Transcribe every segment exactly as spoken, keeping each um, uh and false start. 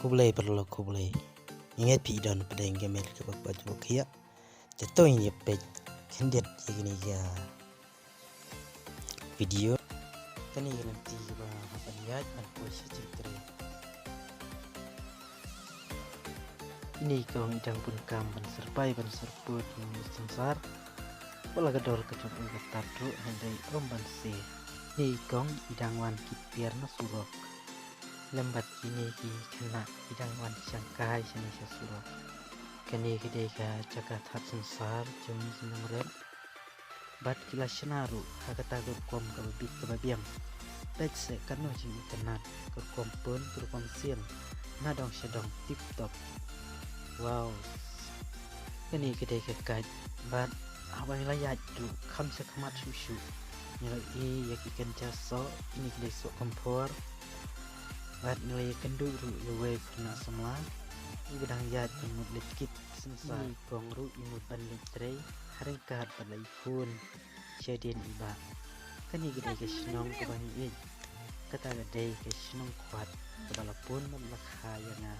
Khublei paralok, khublei. Ngi ngeit phi don pdeng ka met kaba kwah jubuk khia. Te to ngin ïa peit khyndiat ïa kane ka video. Kane ka lynti kaba hap ban ïaid ban poi sha jingtrei. Ine i kong i dang bun kam ban syrpai ban syrpud ïa u synsar. Ba la ka dor ka jong u ka tad ruh hynrei um ban se. Ine i kong i dang wan kit pier na surok. Lem bad kine ki khynnah ki dang wan shang kai shane sha surok. Kane ka dei ka jaka thad synsar jong ki nongrep. Bad ki la shna ruh ha kata ka rukom kaba bit kaba biang. Peit se katno jingitynnat, ka rukom pun, ka rukom sien. Na dong sha dong tip top. Wow. Kane ka dei ka kait bad haba ngi la ïaid ruh kham sha khmat shuh shuh. Ngi la ïohi ïa ki kynja soh, kine ki dei soh kymphor. Bad ngi la ïakynduh ruh ïa uwei u khynnah samla uba dang ïaid ban mut leit kit synsar. Ine i kong ruh i mut ban leit trei ha ryngkat bad la i khun shadien i bah. Kane ka dei ka shnong kaba ngi ïeit. Kata ka dei ka shnong Khwat kaba la pun bad la kha ïa nga.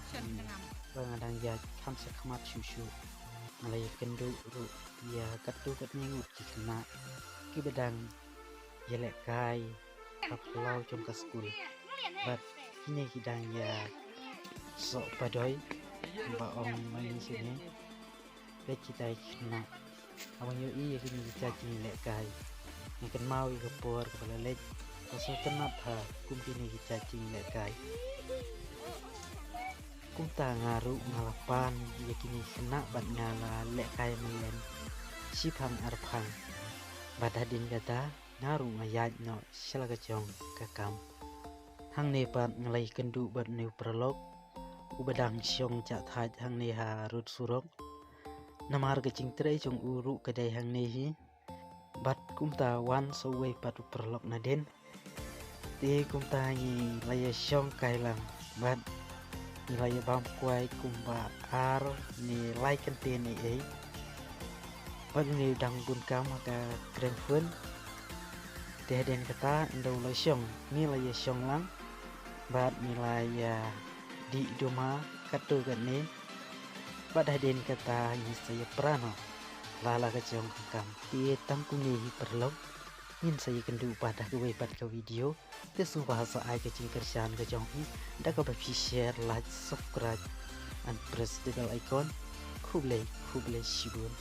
Ba nga dang ïaid kham sha khmat shuh shuh. Nga la ïakynduh ruh ïa katto katne ngut ki khynnah kiba dang ïalehkai ha phyllaw jong ka skul. Bad kine ki dang ïa soh padoi ba ong ma ngi shane. Peit kita ki khynnah. Haba ngi ïohi ïa kine ki jait jingïalehkai, ngi kynmaw ïa ka por kaba la leit, ka sngewtynnat ha kum kine ki jait jingïalehkai. Kumta nga ruh nga la pan ïa kine ki khynnah bad nga la lehkai mlien shiphang arphang. Bad hadien kata nga ruh nga ïaid noh sha la ka jong ka kam. Hangne pat nga la ïakynduh bad une u paralok uba dang shong jah thait hangne ha rud surok. Namar ka jingtrei jong u ruh ka dei hangne hi. Bad kumta wan sa uwei pat u paralok nadien. Te kumta ngi la ïa shong kai lang bad ngi la ïa bam kwai kumba ar ne lai kyntien ei ei. Bad une u dang bun kam ha ka krem phone. Te hadien kata ynda u la shong ngi la ïa shong lang bad ngi la ïa dih duma katto katne. Bad hadien kata ngi sa ïa pra noh la la ka jong ka kam. Te tang kumne hi paralok, ngin sa ïakynduh pat ha kawei pat ka video. Te sngewbha sa ai ka jingkyrshan ka jong phi da kaba phi share, like, subscribe and press the bell icon. Khublei, khublei shibun.